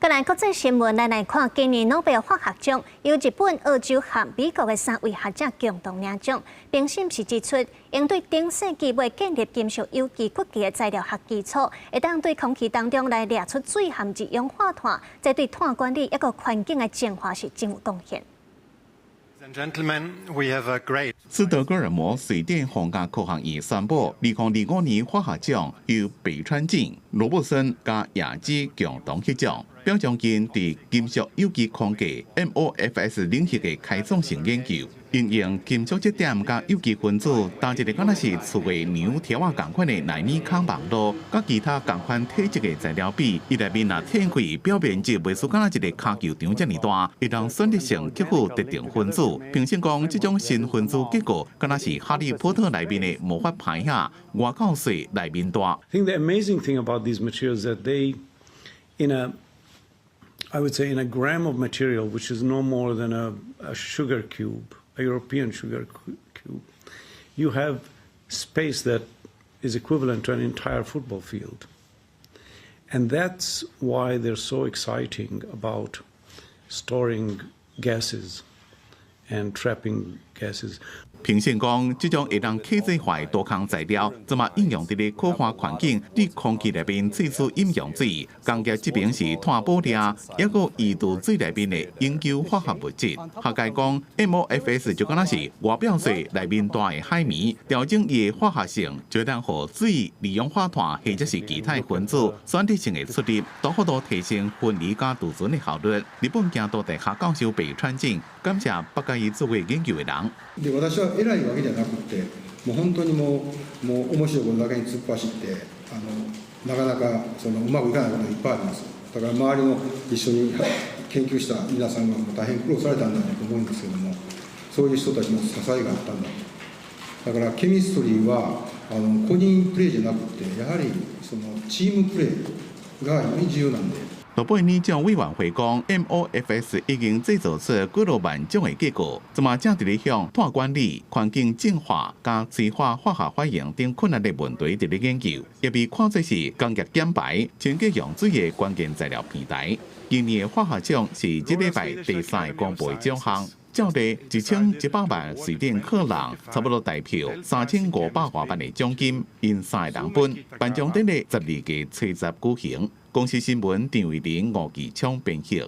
過來國際新聞，咱來看今年諾貝爾化學獎由日本、澳洲和美國的三位學者共同領獎。評審是指出，𪜶對頂世紀尾建立金屬有機骨架的材料學基礎，會當對空氣當中來掠出水和二氧化碳，這對碳管理抑閣環境的淨化是真有貢獻。斯德哥爾摩瑞典皇家科學院宣布，2025年化學獎由北川景、羅伯森佮亞基共同得獎，表彰𪜶佇金屬有機框架 MOFS 領域的開創性研究，應用金屬質點佮有機分子，搭一个敢若是厝的娘條仔仝款的納米孔網路，佮其他仝款體積的材料比，伊內面若天氣表面積袂輸敢若一个跤球場遮爾大，會當選擇性吸附特定分子。評審講，這種新分子結構敢若是哈利波特內面的魔法牌仔，外口細內面大。 I think the amazing thing about these materials that they, in a I would say in a gram of material, which is no more than a sugar cube, a European sugar cube, you have space that is equivalent to an entire football field. And that's why they're so exciting about storing gases and trapping gases. 評審講，這種會當客製化的多孔材料，這馬應用佇咧可化環境，對空氣內面萃取飲用水，工業這邊是碳捕掠，抑閣移除水內面的永久化學物質。學界講，MOFS 就敢若是外表細內面大的海綿，調整伊的化學性，就會當予水、二氧化碳或者是其他分子選擇性的出入，大幅度提升分離佮儲存的效率。日本京都大學教授北川景感謝捌佮伊做過研究的人。で私は偉いわけじゃなくて、もう本当にもう面白いことだけに突っ走って、なかなかうまくいかないことがいっぱいあります。だから、周りの一緒に研究した皆さんが大変苦労されたんだと思うんですけども、そういう人たちの支えがあったんだと。だから、ケミストリーは個人プレーじゃなくて、やはりチームプレーが非常に重要なんで。諾貝爾獎委員會講，MOFS 已經製造出幾若萬種的結構，這馬正佇咧向碳管理、環境淨化、佮催化化學反應等困難的問題佇咧研究，也被看作是工業減排、清潔用水的關鍵材料平台。今年的化學獎是這禮拜第三个公布的獎項，照例1100萬瑞典克朗，差不多台票3500外萬的獎金，𪜶三个人分。頒獎典禮12月初十舉行。公視新聞張偉林、吳繼昌編譯。